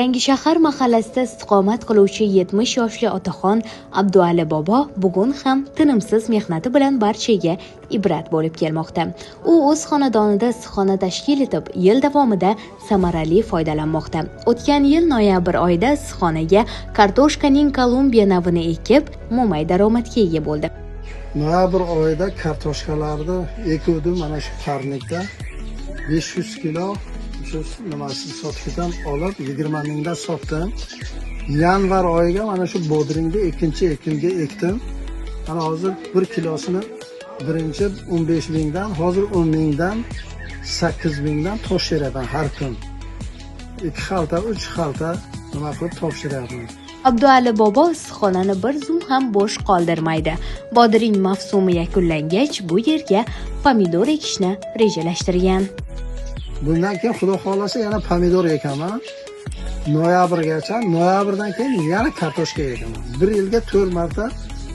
Yangishahar mahallasida istiqomat qiluvchi 70 yoshli otaxon Abduali bobo bugun ham tinimsiz mehnati bilan barchaga ibrat bo'lib kelmoqda. U o'z xonadonida issiqxona tashkil etib, yil davomida samarali foydalanmoqda. O'tgan yil noyabr oyida issiqxonaga kartoshkaning Kolumbiya navini ekib, mo'may daromadga ega bo'ldi. Noyabr oyida kartoshkalarni ekuvdim mana shu parnikda 500 kilo shu nimasini sotkidan olib 20 mingdan sotdim. Yanvar oyiga mana shu bodringni ikkinchi ekinga ekdim. Mana hozir 1 kilosini birinchi 15 mingdan, hozir 10 mingdan, 8 mingdan topshiryapman har kun. 2 xalta, 3 xalta nima qilib topshiryapman. Abduali bobo issiqxonani bir zum ham bo'sh qoldirmaydi. Bodring mavsumi yakunlangach, bu yerga pomidor ekishni rejalashtirgan. Bundan keyin xudo xohlasa yana pomidor ekaman. Noyabrgacha, noyabrdan keyin yana kartoshka ekaman. Bir yilga 4 marta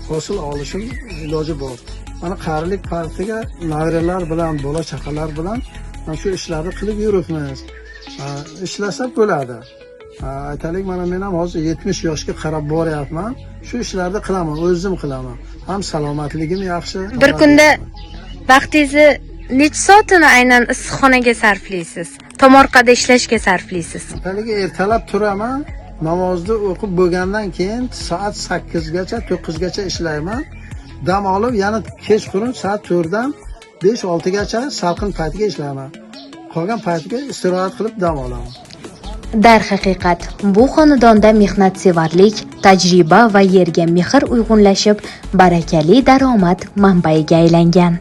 hosil olishim iloji bor. Mana qarilik paytiga naviralar bilan, bola chaqalar bilan mana shu ishlarni qilib yuribmiz. Ishlasa bo'ladi. Aytaylik, mana men ham hozir 70 yoshga qarab boryapman. Shu ishlarni qilaman, o'zim qilaman. Ham salomatligim yaxshi. Bir kunda vaqtingizni necha soatini aynan issiqxonaga sarflaysiz? Tomorqada ishlashga sarflaysiz? Ertaligi ertalab turaman, namozni o'qib bo'lgandan keyin soat 8 gacha, 9 gacha ishlayman. Dam olib yana kechqurun soat 4 dan 5-6 gacha salqin paytiga ishlayman. Qolgan paytiga istirohat qilib dam olaman. Darhaqiqat, bu xonadonda mehnatsevarlik, tajriba va yerga mehr uyg'unlashib, barakali daromad manbaiga aylangan.